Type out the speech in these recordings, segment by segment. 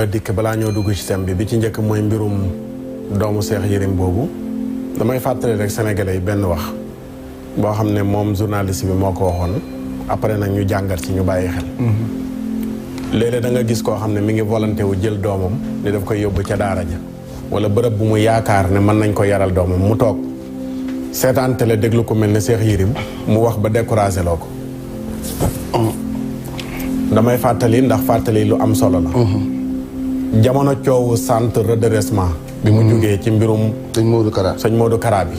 dikk balaa ñoo dugg ci thème bi ci njëkk mooy mbirum doomu Cheikh Yérim boobu damay fàttali rek sénégalais yi benn wax boo xam ne moom journaliste bi moo ko waxoon après nag ñu jàngat ci ñu bàyyi xel. léeg-léeg da nga gis koo xam ne mi ngi volonté wu jël doomam ni daf koy yóbbu ca daara ja wala bërëb bu mu yaakaar ne mën nañ ko yaral doomam mu toog seetaan télé déglu ko mel ne Cheikh Yérim mu wax ba découragé loo ko. damay fàttali ndax fàttali lu am solo la. jamono coowu centre redressement bi mu jógee ci mbirum sëñ Modou Kara bi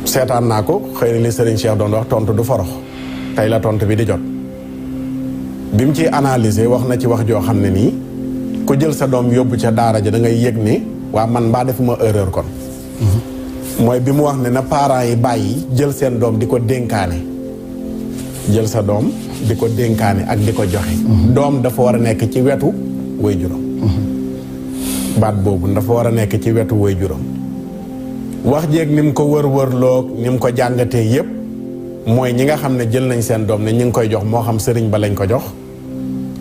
seetaan naa ko xëy na li Serigne Cheikh doon wax tontu du forox tey la tontu bi di jot bi mu ciy analyser wax na ci wax joo xam ne nii ku jël sa doom yóbbu ca daara ja da ngay yëg ne waa man mbaa defuma erreur kon mooy bi mu wax ne na parents yi bàyyi jël seen doom di ko dénkaane jël sa doom di ko dénkaane ak di ko joxe doom dafa war a nekk ci wetu waajuram baat boobu dafa war a nekk ci wetu waajuram wax jeeg ni mu ko wër-wërloo ni mu ko jàngatee yépp mooy ñi nga xam ne jël nañ seen doom ne ñi ngi koy jox moo xam sëriñ ba lañ ko jox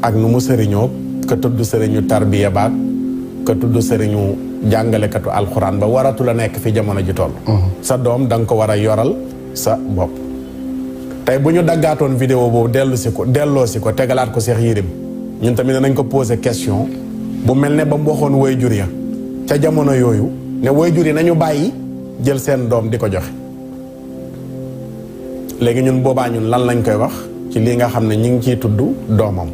ak nu mu sëriñoo ka tudd sëriñu tarbiya baat ka tudd sëriñu jàngalekatu alxuraan ba waratu la nekk fi jamono ji toll sa doom da nga ko war a yoral sa bopp tey bu ñu daggaatoon vidéo boobu delloo si ko tegalaat ko Cheikh Yérim ñun tamit danañ ko poser question bu mel ne ba mu waxoon waajur ya ca jamono yooyu ne waajur yi nañu bàyyi jël seen doom di ko joxe léegi ñun boobaa ñun lan lañ koy wax ci lii nga xam ne ñi ngi ciy tudd doomam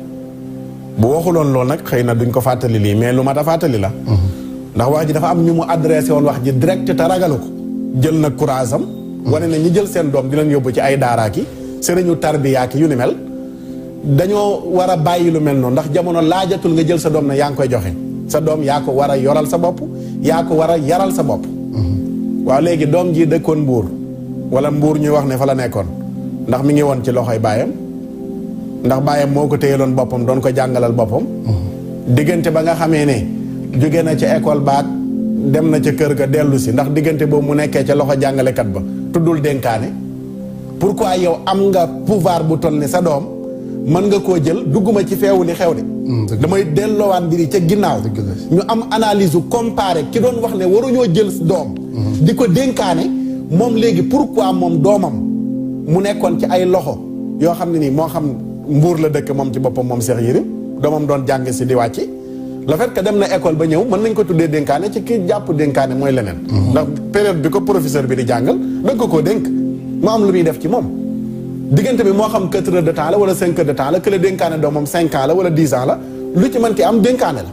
bu waxuloon loolu nag xëy na duñ ko fàttali lii mais lu mat a fàttali la ndax wax ji dafa am ñu mu adressé woon wax ji direct te ragalu ko jël na courage am wane na ñi jël seen doom di leen yóbbu ci ay daaraaki sëriñu tarbiyaaki yu ni mel dañoo war a bàyyi lu mel noonu ndax jamono laajatul nga jël sa doom ne yaa ngi koy joxe sa doom yaa ko war a yoral sa bopp yaa ko war a yaral sa bopp waaw léegi doom ji dëkkoon Mbuur wala Mbuur ñuy wax ne fa la nekkoon ndax mi ngi woon ci loxoy baayam ndax baayam moo ko téyeloon boppam doon ko jàngalal boppam diggante ba nga xamee ne jóge na ca école baat dem na ca kër ga dellu si ndax diggante boobu mu nekkee ca loxo jàngalekat ba tuddul dénkaane pourquoi yow am nga pouvoir bu toll ne sa doom mën nga koo jël dugguma ci feewu li xew de damay delloowaat mbir yi ca ginnaaw ñu am analyse u comparé ki doon wax ne waruñoo jël doom di ko dénkaane moom léegi pourquoi moom doomam mu nekkoon ci ay loxo yoo xam ne nii moo xam Mbuur la dëkk moom ci boppam moom Cheikh Yérim doomam doon jàng si di wàcc le fait que dem na école ba ñëw mën nañ ko tuddee dénkaane ci kii jàpp dénkaane mooy leneen ndax période bi ko professeur bi di jàngal da nga koo dénk mu am lu muy def ci moom diggante bi moo xam 4 heures de temps la wala 5 heures de temps la que le dénkaane doomam 5 ans la wala 10 ans la lu ci mën ki am dénkaane la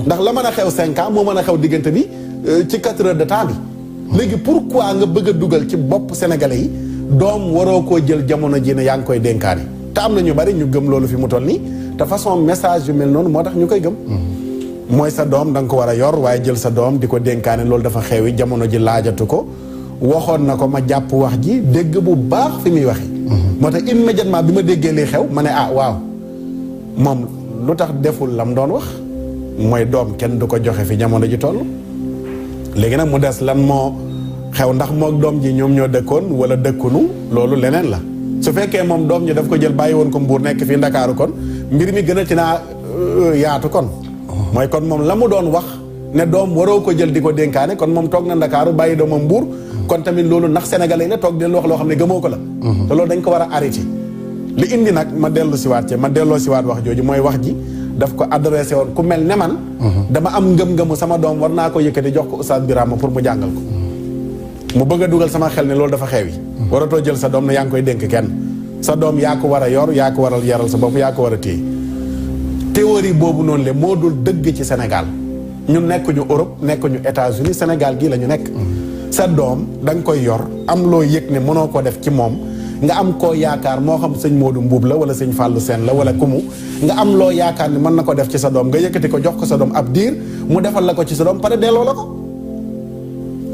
ndax la mën a xew 5 ans moo mën a xew diggante bi ci 4 heures de temps bi léegi pourquoi nga bëgg a dugal ci bopp sénégalais yi doom waroo koo jël jamono ji ne yaa ngi koy dénkaane te am na ñu bari ñu gëm loolu fi mu toll nii te façon message yu mel noonu moo tax ñu koy gëm mooy sa doom da nga ko war a yor waaye jël sa doom di ko dénkaane loolu dafa xewi jamono ji laajatu ko waxoon na ko ma jàpp wax ji dégg bu baax fi muy waxee moo tax immédiatement bi ma déggee lii xew ma ne ah waaw moom lu tax deful lam doon wax mooy doom kenn du ko joxe fi jamono ji toll léegi nag mu des lan moo xew ndax moog doom ji ñoom ñoo dëkkoon wala dëkkunu loolu leneen la su fekkee moom doom ji daf ko jël bàyyi woon ko Mbuur nekk fii Ndakaaru kon mbir mi gën a ci naa yaatu kon mooy kon moom la mu doon wax ne doom waroo ko jël di ko dénkaane kon moom toog na Ndakaaru bàyyi doomam Mbuur kon tamit loolu ndax sénégalais la toog den wax loo xam ne gëmoo ko la te loolu dañ ko war a arrêté li indi nag ma dellu siwaat ma delloo siwaat wax jooju mooy wax ji daf ko adressé woon ku mel ne man dama am ngëm-ngëmu sama doom war naa ko yëkkati jox ko Oustaz Birama pour mu jàngal ko mu bëgg a dugal sama xel ne loolu dafa xewi waratoo jël sa doom ne yaa ngi koy dénk kenn sa doom yaa ko war a yor yaa ko war a yaral sa bopp yaa ko war a téye théorie boobu noonu le moo dul dëgg ci Sénégal ñun nekkuñu Europe nekkuñu États-Unis Sénégal gii la ñu nekk sa doom da nga koy yor am loo yëg ne mënoo ko def ci moom nga am koo yaakaar moo xam sëñ Modou Mbuub la wala sëñ Fallou Sène la wala kumu nga am loo yaakaar ne mën na ko def ci sa doom nga yëkkati ko jox ko sa doom ab diir mu defal la ko ci sa doom pare delloo la ko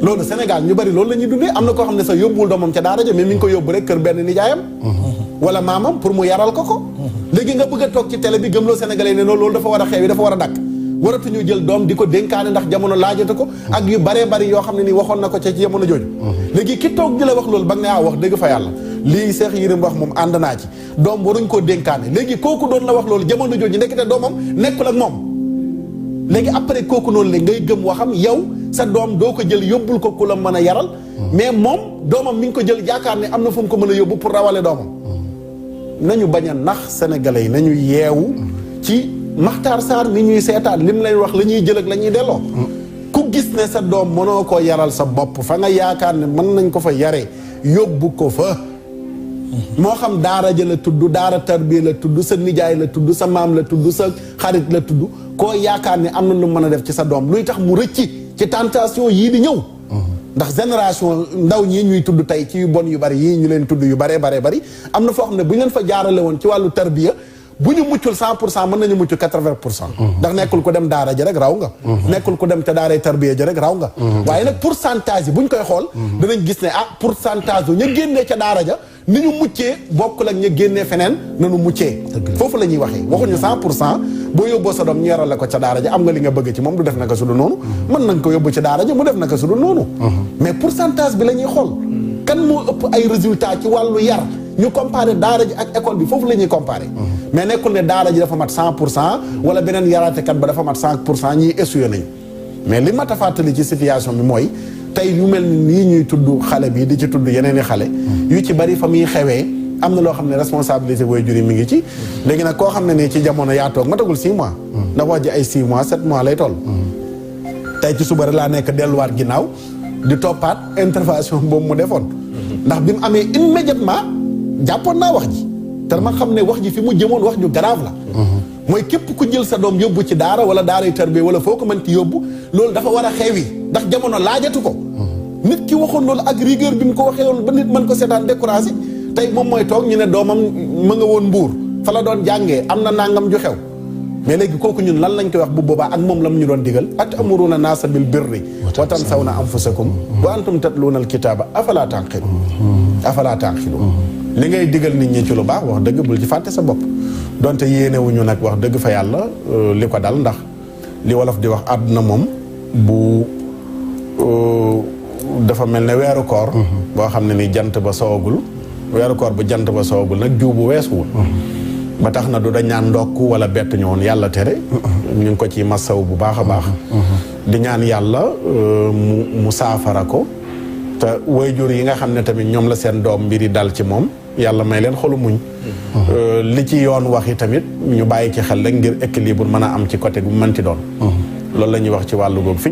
loolu Sénégal ñu bari loolu la ñuy dundee am na koo xam ne sax yóbbuwul doomam ca daara ja mais mi ngi ko yóbbu rek kër benn nijaayam wala maamam pour mu yaral ko léegi nga bëgg a toog ci télé bi gëmloo sénégalais yi ne loolu dafa war a xew yi dafa war a dakk waratuñu jël doom di ko dénkaane ndax jamono laajate ko ak yu baree bari yoo xam ne nii waxoon na ko ca ci jamono jooju léegi ki toog di la wax loolu ba nga ne wax dëgg fa yàlla lii Cheikh Yérim wax moom ànd naa ci doom waruñ koo dénkaane léegi kooku doon la wax loolu jamono jooju nekkite doomam nekkul ak moom léegi après kooku noonu la ngay gëm waxam yow sa doom doo ko jël yóbbul ko ku la mën a yaral mais moom doomam mi ngi ko jël yaakaar ne am na fu mu ko mën a yóbbu pour rawale doomam nañu bañ a nax sénégalais yi nañu yeewu ci Makhtar Sarr mi ñuy seetaan lim lay wax la ñuy jël ak la ñuy delloo ku gis ne sa doom mënoo koo yaral sa bopp fa nga yaakaar ne mën nañ ko fa yaree yóbbu ko fa moo xam daara ja la tudd daara tarbiya la tudd sa nijaay la tudd sa maam la tudd sa xarit la tudd koo yaakaar ne am na lu mën a def ci sa doom luy tax mu rëcci ci tentation yii di ñëw ndax génération ndaw ñii ñuy tudd tey ci yu bon yu bari yii ñu leen tudd yu baree bari am na foo xam ne bu ñu leen fa jaarale woon ci wàllu tarbiya bu ñu muccul 100% mën nañu mucc 80%. ndax nekkul ko dem daara ja rek raw nga. nekkul ko dem te daaray tarbiya ja rek raw nga. waaye nag pourcentage yi bu ñu koy xool. danañ gis ne pourcentage ña génnee ca daara ja ni ñu muccee bokkul ak ña génnee feneen nanu muccee. foofu la ñuy waxee waxuñu 100% boo yóbboo sa doom ñu yaral la ko ca daara ja am nga li nga bëgg ci moom du def naka su dul noonu. mën nañ ko yóbbu ci daara ja mu def naka su dul noonu. mais pourcentage bi la ñuy xool. kan moo ëpp ay résultats ci wàllu yar. ñu comparé daara ji ak école bi foofu la ñuy comparé mais nekkul ne daara ji dafa mat 100% wala beneen yaraatekat ba dafa mat 100% ñiy essuyer nañu mais li mat a fàttali ci situation bi mooy tey yu mel ni nii ñuy tudd xale bi di ci tudd yeneen i xale yu ci bari fa muy xewee am na loo xam ne responsabilité waajur yi mi ngi ci léegi nag koo xam ne nii ci jamono yaa toog matagul 6 mois ndax wax ji ay 6 mois 7 mois lay toll tey ci suba rek laa nekk delluwaat ginnaaw di toppaat intervention boobu mu defoon ndax bi mu amee immédiatement jàppoon naa wax ji te ma xam ne wax ji fi mu jëmoon wax ju grave la mooy képp ku jël sa doom yóbbu ci daara wala daaray tarbiya wala foo ko mënti yóbbu loolu dafa war a xewi ndax jamono laajatu ko nit ki waxoon loolu ak rigueur bi mu ko waxee woon ba nit mën ko seetaan découragé tey moom mooy toog ñu ne doomam ma nga woon mbuur fa la doon jàngee am na nangam ju xew mais léegi kooku ñun lan lañ koy wax bu boobaa ak moom la mu ñu doon digal atamuruna naasa bil birri wa tansawna anfusakum wa antum tatluuna al kitaaba afala taqilun li ngay digal nit ñi ci lu baax wax dëgg bul ci fàtte sa bopp donte yéenewuñu nag wax dëgg fa yàlla li ko dal ndax li wolof di wax àdduna moom bu dafa mel ne weeru koor boo xam ne ni jant ba soogul weeru koor bu jant ba soogul nag juubu weesuwul ba tax na du dañ ñaan ndokk wala bett ñoon yàlla tere ñu ngi ko ci massaw bu baax a baax di ñaan yàlla mu saafara ko te waajur yi nga xam ne tamit ñoom la seen doom mbiri dal ci moom yàlla may leen xolu muñ li ci yoon wax yi tamit ñu bàyyi ci xel rek ngir équilibre mën a am ci côté bu mënti doon loolu la ñuy wax ci wàllu googu fi